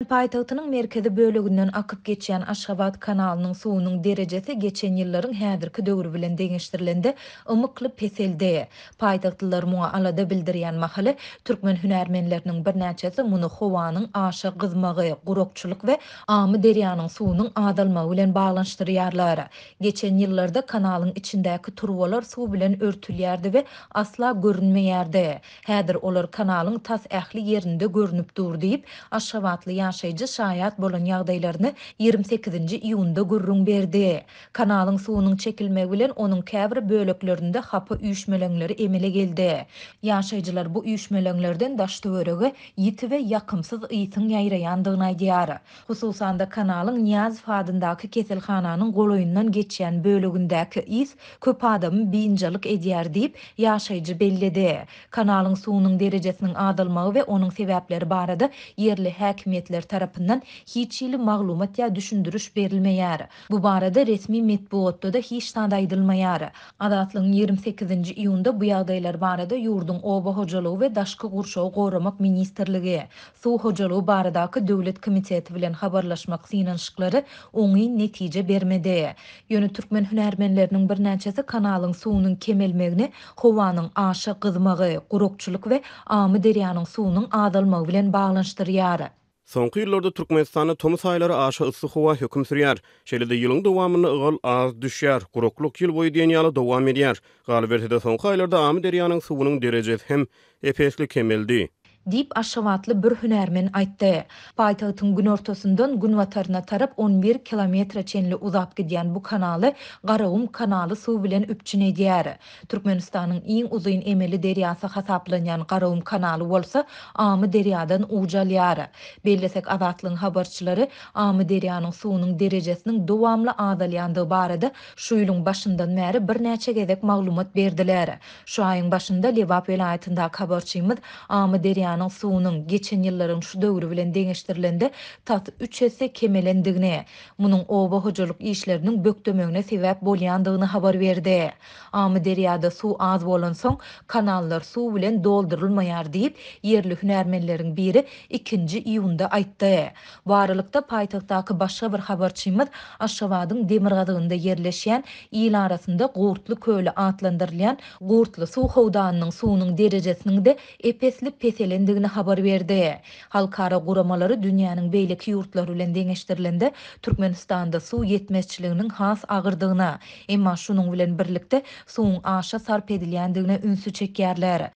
Paýtagtynyň merkezi böleginden akyp geçýän Aşgabat kanalynyň suwunyň derejesi geçen ýyllaryň häzirki döwri bilen deňeşdirilende ymykly peseldi. Paýtagtlylar muňa alada bildirýän mahaly, türkmen hünärmenleriniň birnäçesi muny howanyň aşa gyzmagy, gurakçylyk we Amyderýanyň suwunyň azalmagy bilen baglanyşdyrýarlar. Geçen ýyllarda kanalyň içindäki turbalar suw bilen örtülýärdi we asla görünmeýärdi. Häzir olar kanalyň tas ähli ýerinde görnüp dur diýip, aşgabatly ýaşaýjy şaýat bolan ýagdaýlaryny 28-nji iýunda gürrüň berdi. Kanalyň suwunyň çekilmegi bilen onuň käbir böleklerinde hapa üýşmeleňleri emele geldi. Ýaşaýjylar bu üýşmeleňlerden daş-töwerege ýiti we ýakymsyz ysyň ýaýraýandygyny aýdýar. Hususan-da, kanalyň Nyýazow adyndaky keselhananyň golaýyndan geçýän bölegindäki ys köp adamy biynjalyk edýär diýip, ýaşaýjy belledi. Kanalyň suwunyň derejesiniň azalmagy we onuň sebäpleri barada ýerli häkimiýetler tarapyndan hiç hili maglumat ýa düşündiriş berilmeýär. Bu barada resmi metbugatda-da hiç zat aýdylmaýar. Azatlygyň 28-nji iýunda bu ýagdaýlar barada ýurduň Oba hojalygy we daşky gurşawy goramak ministrligi, Suw hojalygy baradaky döwlet komiteti bilen habarlaşmak synanyşyklary oňyn netije bermedi. Ýöne türkmen hünärmenleriniň birnäçesi kanalyň suwunyň kemelmegini howanyň aşa gyzmagy, gurakçylyk we Amyderýanyň suwunyň azalmagy bilen baglanyşdyrýar. Soňky ýyllarda Türkmenistanda tomus aýlary aşa yssy howa höküm sürýär. Şeýle-de ýylyň dowamynda ygal az düşýär, guraklyk ýyl boýy diýen ýaly dowam edýär. Galyberse-de, soňky aýlarda Amyderýanyň suwunyň derejesi hem ep-esli kemeldi. Diýip, aşgabatly bir hünärmen aýtdy. Paýtagtyň günortasyndan günbataryna tarap 11 kilometre çenli uzap gidýän bu kanaly Garagum kanaly suw bilen üpjün edýär. Türkmenistanyň iň uzyn emeli derýasy hasaplanýan Garagum kanaly bolsa Amyderýadan uç alýar. Bellesek, Azatlygyň habarçylary Amyderýanyň suwunyň derejesiniň dowamly azalýandygy barada şu ýylyň başyndan bäri birnäçe gezek maglumat berdiler. Şu aýyň başynda Lebap welaýatyndaky habarçymyz Amyderýanyň suwunyň, geçen ýyllaryň şu döwri bilen deňeşdirilende, tas üç esse kemelendigini, munuň oba hojalyk işleriniň bökdemegine sebäp bolýandygyny habar berdi. Amyderýada suw az bolansoň, kanallar suw bilen doldurylmaýar diýip, ýerli hünärmenleriň biri ikinji iýunda aýtdy. Bu aralykda, paýtagtdaky başga bir habarçymyz Aşgabadyň demirgazygynda ýerleşýän, il arasynda Gurtly köli atlandyrylýan Gurtly suw howdanynyň suwunyň derejesiniň-de ep-esli peselendigini habar berdi. Halkara guramalary dünýäniň beýleki ýurtlary bilen deňeşdirilende, Türkmenistanda suw ýetmezçiliginiň has agyrdygyna, emma şunuň bilen birlikde, suwuň aşa sarp edilýändigine ünsi çekýärler.